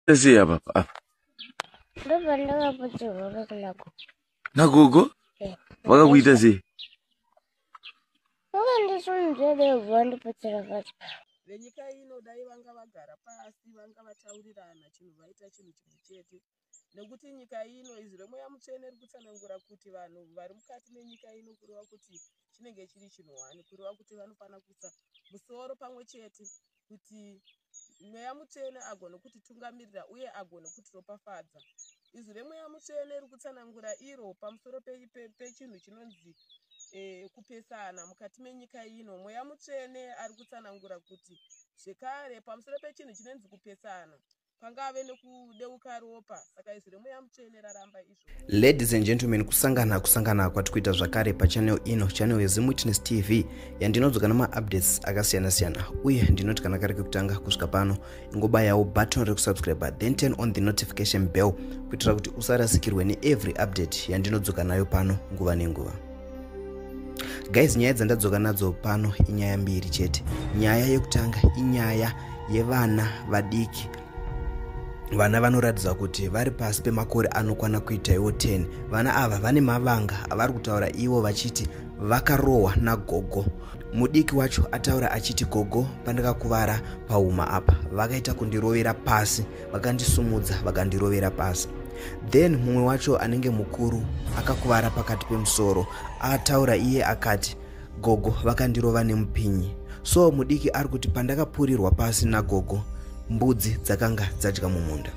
Sei apa apa? Ndobva ndakaputirwa kuna gogo. Nagogo? Vakakuita sei? Vakandisimudzira vandiputsira pasi. Venyika ino dai vanga vagara pasi, vanga vataurirana chinhu, vaita chinhu chimwe chete, nekuti nyika ino, izwi reMweya Mutsvene riri kutsanangura kuti vanhu vari mukati menyika ino, kureva kuti chinenge chiri chinhu hwani, kureva kuti vanofanira kuisa musoro pamwe chete kuti Mweya Mutsvene agone kutitungamirira uye agone kutiropafadza. Izwi reMweya Mutsvene riri kutsanangura iro pamusoro pechinhu chinonzi kupesana mukati menyika ino. Mweya Mutsvene ari kutsanangura kuti zvekare pamusoro pechinhu chinonzi kupesana pangave nekudeuka ropa, saka izwi reMweya Mutsvene raramba izvozvo. Ladies and gentlemen, kusangana kwati kuita zvakare pachannel ino, channel yeZimWitness TV, yandinodzoka nemaupdates akasiyana-siyana. Uye ndinoti kana kari kekutanga kusvika pano, ingobayawo button rekusubscribe, then turn on the notification bell kuitira kuti usarasikirwe neevery update yandinodzoka nayo pano nguva nenguva. Guys, nyaya dzandadzoka nadzo pano inyaya mbiri chete. Nyaya yekutanga inyaya yevana vadiki, vana vanoratidza kuti vari pasi pemakore anokwana kuita iwo 10. Vana ava vane mavanga avari kutaura ivo vachiti vakarohwa nagogo. Mudiki wacho ataura achiti, "Gogo, pandakakuvara pauma apa, vakaita kundirovera pasi, vakandisumudza vakandirovera pasi." Then mumwe wacho anenge mukuru akakuvara pakati pemusoro ataura iye akati, "Gogo vakandirova nemupinyi." So mudiki ari kuti, "Pandakapurirwa pasi nagogo, mbudzi dzakanga dzadya mumunda."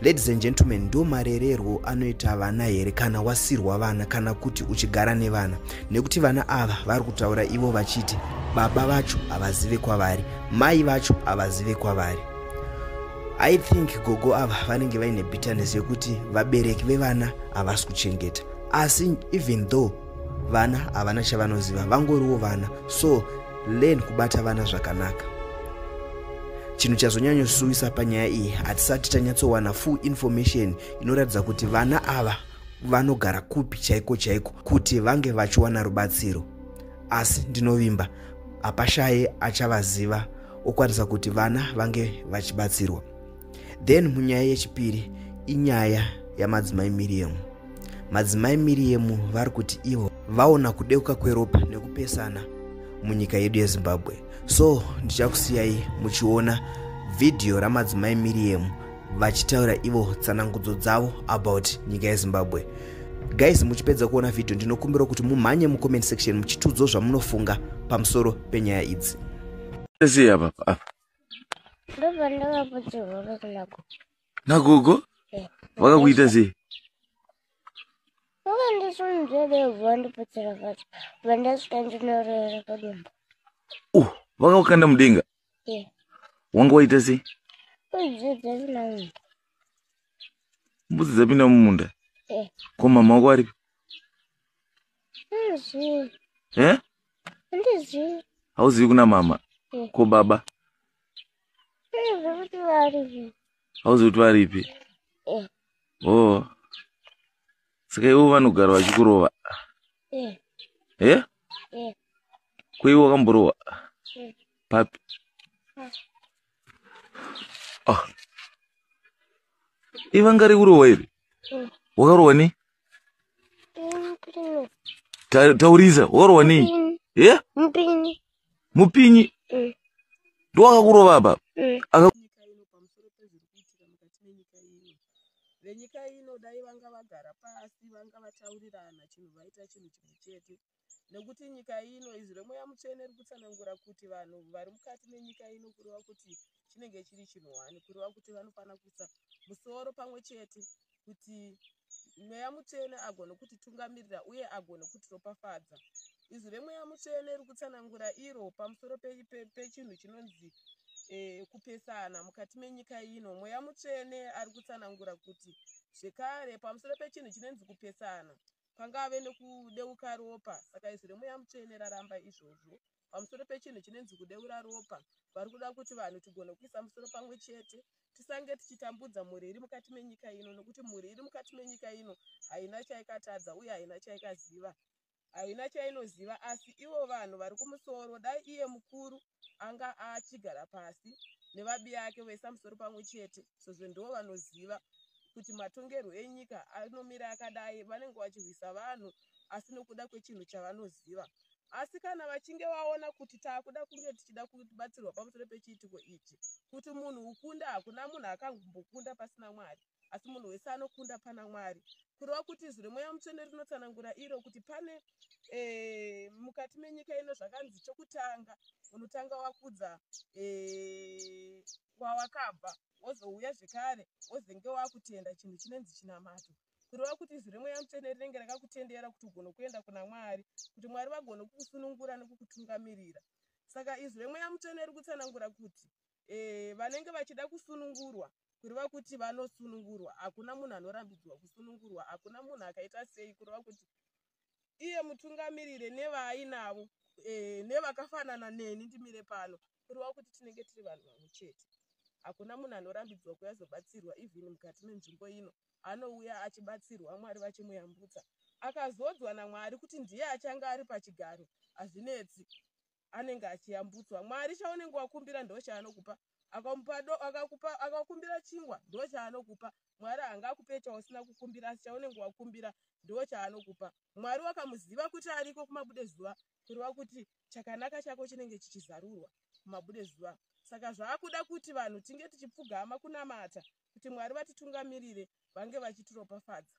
Ladies and gentlemen, ndo marererwo anoita vana here kana wasirwa vana kana kuti uchigara nevana? Nekuti vana ava vari kutaura ivo vachiti baba vacho havazive kwavari, mai vacho havazive kwavari. I think gogo ava vanenge vaine bitterness yekuti vabereki vevana havasi kuchengeta, asi even though vana havana chavanoziva, vangoriwo vana. So learn kubata vana zvakanaka. Chinhu chazonyanyosuwisa panyaya iyi, hatisati tanyatsowana full information inoratidza kuti vana ava vanogara kupi chaiko chaiko kuti vange vachiwana rubatsiro, asi ndinovimba hapashaye achavaziva okwanisa kuti vana vange vachibatsirwa. Then munyaya yechipiri inyaya yamadzimai Miriam. Madzimai Miriam vari kuti ivo vaona kudeuka kweropa nekupesana munyika yedu yeZimbabwe. So ndichakusiyai muchiona vhidhiyo ramadzimai Miriam vachitaura ivo tsanangudzo dzavo about nyika yeZimbabwe. Guys, muchipedza kuona vhidhiyo, ndinokumbira kuti mumhanye mucomment section muchitiudzawo zvamunofunga pamusoro penyaya idzi. Sei apa apa? Ndobva ndakaputirwa kuna gogo. Nagogo? Vakakuita sei? Vakandisimudzira vandiputsira pasi, vandasvika ndinorera padombo. Vakakukanda mudenga? Yeah. Wanga waita sei? Mbudzi dzapinda mumunda. Mbudzi dzapinda mumunda? Eh. Ko mama wako aripi? Handizivi. Eh? Handizivi. Hauzivi kuna mama? Eh. Ko baba? Handizivi kuti varipi. Hauzivi kuti varipi? Eh. Oh, saka ivo vanogara vachikurova? Eh. Eh? Eh. Ko ivo wakamborohwa? Eh. Papi? Ah. Oh. Ivanga rekurohwa iri? Wakarohwa nei? Mupinyi. Taurisa, wakarohwa nei? Mupinyi. Ye? Mupinyi. Mupinyi? Mm. Ndowakakurova apa? Mm. Nyika ino, pamusoro pezviri kuitika mukati menyika ino, venyika ino dai vanga vagara pasi, vanga vataurirana chinhu, vaita chinhu chimwe chete, nekuti nyika ino, izwi reMweya Mutsvene riri kutsanangura kuti vanhu vari mukati menyika ino, kureva kuti chinenge chiri chinhu hwani, kureva kuti vanofanira kuisa musoro pamwe chete kuti Mweya Mutsvene agone kutitungamirira uye agone kutiropafadza. Izwi reMweya Mutsvene riri kutsanangura iro pamusoro pechinhu chinonzi kupesana mukati menyika ino. Mweya Mutsvene ari kutsanangura kuti zvekare pamusoro pechinhu chinonzi kupesana pangave nekudeuka ropa, saka izwi reMweya Mutsvene raramba izvozvo pamusoro pechinhu chinonzi kudeura ropa. Vari kuda kuti vanhu tigone kuisa musoro pamwe chete, tisange tichitambudza mhuri iri mukati menyika ino, nokuti mhuri iri mukati menyika ino haina chaikatadza uye haina chaikaziva, haina chainoziva. Asi ivo vanhu vari kumusoro, dai iye mukuru anga achigara pasi. Nevabiya ake voisa musoro pamwe chete, sezvo ndo vanoziva kuti matongerwo enyika anomira akadai. Vanenge vachirwisa vanhu, asi nokuda kwechinhu chavanoziva. Asi kana vachinge vaona kuti taakuda kunge tichida kubatsirwa pamusoro pechiitiko ichi, kuti munhu ukunda, hakuna munhu akambokunda pasina Mwari, asi munhu wese anokunda pana Mwari. Kureva kuti izwi reMweya Mutsvene rinotsanangura iro kuti pane mukati menyika ino zvakanzi chokutanga unotanga wakudza kwawakabva, wozouya zvekare wozenge wakutenda chinhu chinonzi chinamato. Kureva kuti izwi reMweya Mutsvene rinenge rakakutendera kuti ugone kuenda kuna Mwari, kuti Mwari vagone kukusunungura nekukutungamirira. Saka izwi reMweya Mutsvene riri kutsanangura kuti vanenge vachida kusunungurwa, kureva kuti vanosunungurwa. Hakuna munhu anorambidzwa kusunungurwa, hakuna munhu akaita sei. Kureva kuti iye mutungamirire nevaainavo nevakafanana neni ndimire pano, kureva kuti tinenge tiri vanhu vamwe chete. Hakuna munhu anorambidzwa kuyazobatsirwa. Even mukati menzvimbo ino anouya achibatsirwa, Mwari vachimuyambutsa. Akazodzwa naMwari kuti ndiye achange ari pachigaro, hazvinetsi, anenge achiyambutswa. Mwari chaunenge wakumbira ndo chaanokupa. Akakumbira chingwa, ndo chaanokupa. Mwari haangakupe chausina kukumbira, asi chaunenge wakumbira ndo chaanokupa. Mwari wakamuziva kuti ariko kumabude zuva, kureva kuti chakanaka chako chinenge chichizarurwa kumabude zuva. Saka zvaakuda kuti vanhu tinge tichipfugama kunamata kuti Mwari vatitungamirire, vange vachitiropafadza.